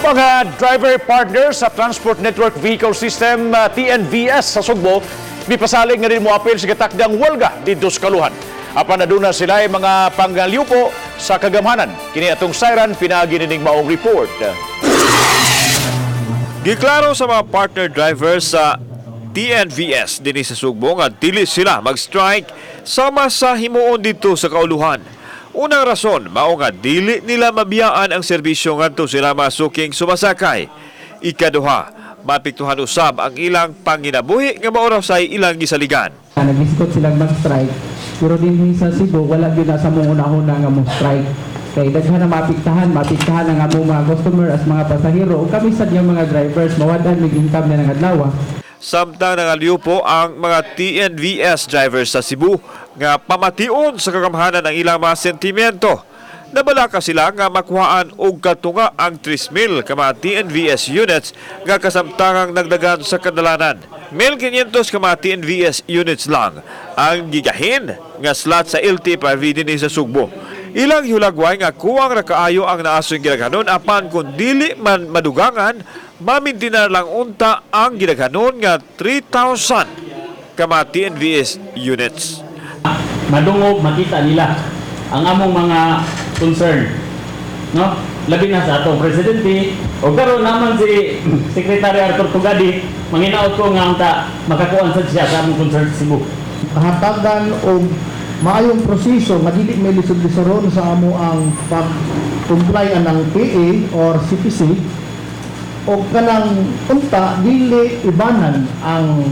Mga driver partner sa Transport Network Vehicle System TNVS sa Sugbo, mipasalig nga din moapil sa gitakdang welga didto sa Kaluhan. Apan aduna sila ay mga pangalyupo sa kagamhanan. Kini atong sayran pinaagi nining maong report. Giklaro sa mga partner drivers sa TNVS dinhi sa Sugbo nga dili sila mag-strike sama sa himuon didto sa kauluhan. Unang rason, mao nga dili nila mabiyaan ang serbisyo ngadto sila masuking sumasakay. Ikaduha, maapektuhan usab ang ilang panginabuhi nga mao ra say ilang gisaligan. Naglisgot silang mag-strike pero din sa Cebu wala gyud na sa among una-una nga mo strike kay daghan na maapektahan maapektahan ang among mga customer as mga pasahero ug kami sad nga mga drivers, mawad-an mig income na ng adlaw. Samtang nangalyupo ang mga TNVS drivers sa Cebu nga pamation sa kagamhanan ang ilang mga sentimento. Nabalaka sila nga makuhaan og katunga ang 3,000 ka mga TNVS units nga kasamtangang nagdagan sa kadalanan. 1,500 ka mga TNVS units lang ang gigahin nga slot sa LTFRB dinhi sa Sugbo. Ilang hulagway nga kuwang ra kaayo ang naasoy gidaghanon, apan kung dili man madugangan, mamintinar lang unta ang gidaghanon nga 3,000 ka mga TNVS units. Madungog, makita nila ang among mga concern, no? Labi na sa atong presidente o karon naman si Secretary Arthur Tugadi, manginaot ko nga unta makakuan sad siya sa among concern sa Cebu. Hatagan og maayong proseso nga dili may lisod-lisoron sa amo ang pag-comply anang PA or CPC o kanang unta dili ibanan ang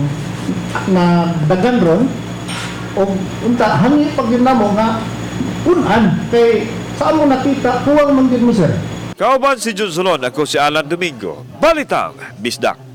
nagdagan ron o unta hangi pag yun namo nga punan kay sa amo nakita kuwang man gyud mo, sir. Kauban si Jun Solon, ako si Alan Domingo. Balitang Bisdak.